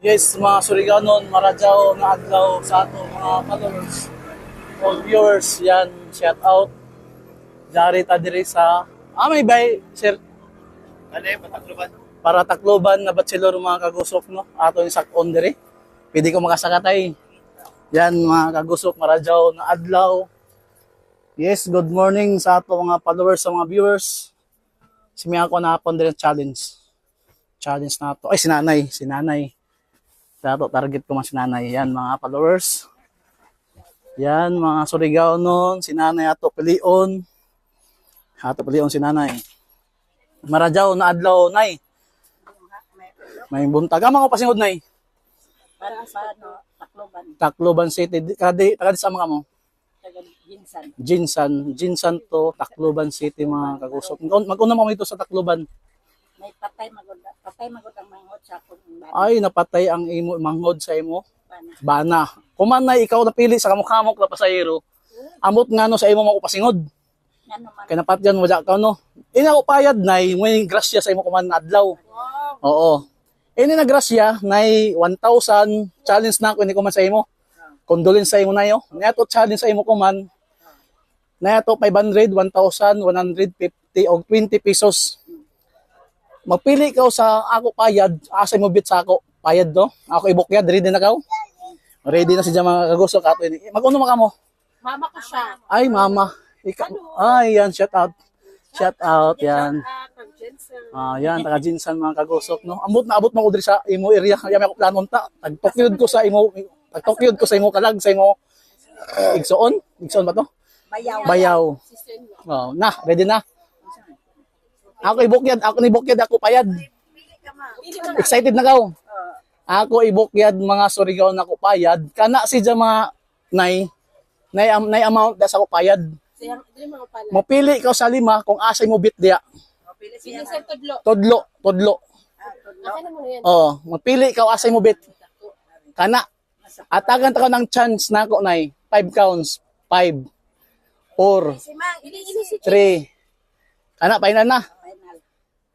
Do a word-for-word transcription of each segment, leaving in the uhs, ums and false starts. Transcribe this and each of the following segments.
Yes, mga Suriganon, maradyaw na adlaw sa ato mga followers o viewers. Yan, shout out. Dari ta diri sa, ah, may bay, sir. Ano yung patakluban? Para Tacloban na bachelor, mga kagusok, no? Ato yung sakon diri. Pwede ko makasakatay. Yan, mga kagusok, maradyaw na adlaw. Yes, good morning sa ato mga followers, sa mga viewers. Si Mia ko na hapon diri challenge. Challenge na to. Ay, si nanay, si nanay. Dato target ko man si nanay. Yan, mga followers. Yan, mga Surigaonon, si nanay ato pilion. Ato pilion si nanay. Maradyaw na adlaw, nay. May buntag. Ama ko pasingod, nay. Para sa ano, Tacloban. Tacloban City. Di- Kadi, kadi sa mga mo. Taga Ginsan. Ginsan. Ginsan to, Tacloban City, mga kagusok. Mag- Mag-una mo dito sa Tacloban. May patay magod, patay magod ang manghod sa akong bata. Ay, napatay ang imo, manghod sa imo. Bana. Bana. Kuman na ikaw napili sa kamukhamok na pasahero. Amot nga no sa imo mo ko pasingod. Ano man. Kay napatyan mo dyan ka, no? Ini ako payad, nay, may grasya sa imo kuman na adlaw. Wow. Oo. Ini na grasya, nay, one thousand, challenge na ako, ini kuman sa imo. Condolence sa imo na yo. Niya to challenge sa imo kuman. Niya to five hundred, one thousand, one hundred fifty, o twenty pesos. Magpili ka sa ako payad, asa mo bit sa ako payad, no? Ako ibukyad, ready na ka? Ready na si mga kagusok ato ini. Mag-uno man ka mo? Mama ko siya. Ay, mama. Ikaw. Ay, yan, shout out. Shout out, yan. Ah, pag Jensen. Ah, yan, taga Ginsan, mga kagusok, no? Ambot na abot mo ko diri sa imo area. Yan, may ako planon ta. Tagtokyod ko sa imo, tagtokyod ko sa imo kalag, sa imo igsoon. Igsoon ba to? Bayaw. Bayaw. Si Sen. Oh, na, ready na. Ako ibukyad, ako ni bukyad, ako payad. Pili ka ma. Pili ka ma. Excited na ka? Oh. Ako ibukyad, mga Surigao na ko payad. Kana si dyan mga nay, nay, am- nay amount da sa ko payad. Siyang, dili mo pala. Mapili ka sa lima kung asay mo bit diya. Pili siya. Sir Tudlo. Tudlo, tudlo. Ah, Tudlo. Akin mo na yan. Oh, mapili ka asay mo bit. Kana. Atagan ta ka ng chance na ko, nay. Five counts. Five. Four. Si Mang, ini, ini si Three. Kana, final na. Final.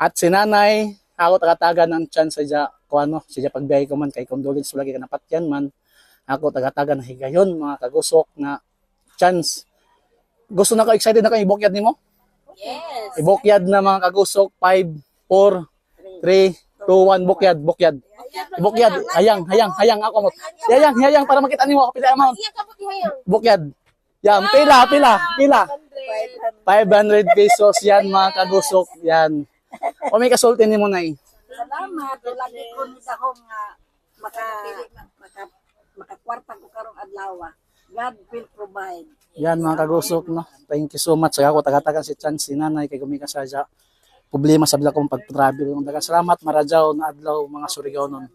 At si nanay, ako tagatagan ng chance sa dya, kung ano, sa dya pagbiyay ko man, kay condolence lagi ka napatyan man. Ako tagatagan ng higayon, mga kagusok na chance. Gusto na ko, excited na ko, ibukyad nimo? Yes. Ibukyad na, mga kagusok, five, four, three, two, one, bukyad, bukyad. Ibukyad, hayang, hayang, hayang ako mo. Hayang, hayang, para makita nimo, kapila amount. Iya ka po, hayang. Bukyad. Yan, pila, pila, pila. Five hundred pesos yan, mga kagusok. Yan. O may kasulti nimo, nay. Salamat. Lagi ko ni dahong nga maka, maka, makakwarta ko karong adlaw. God will provide. Yan, mga kagusok, no? Thank you so much. Sa ako, tagatagan si chance, si nanay, kay gumika sa dya. Problema sa bila kong pag-travel. Daghang salamat, maradyaw na adlaw, mga Surigaonon.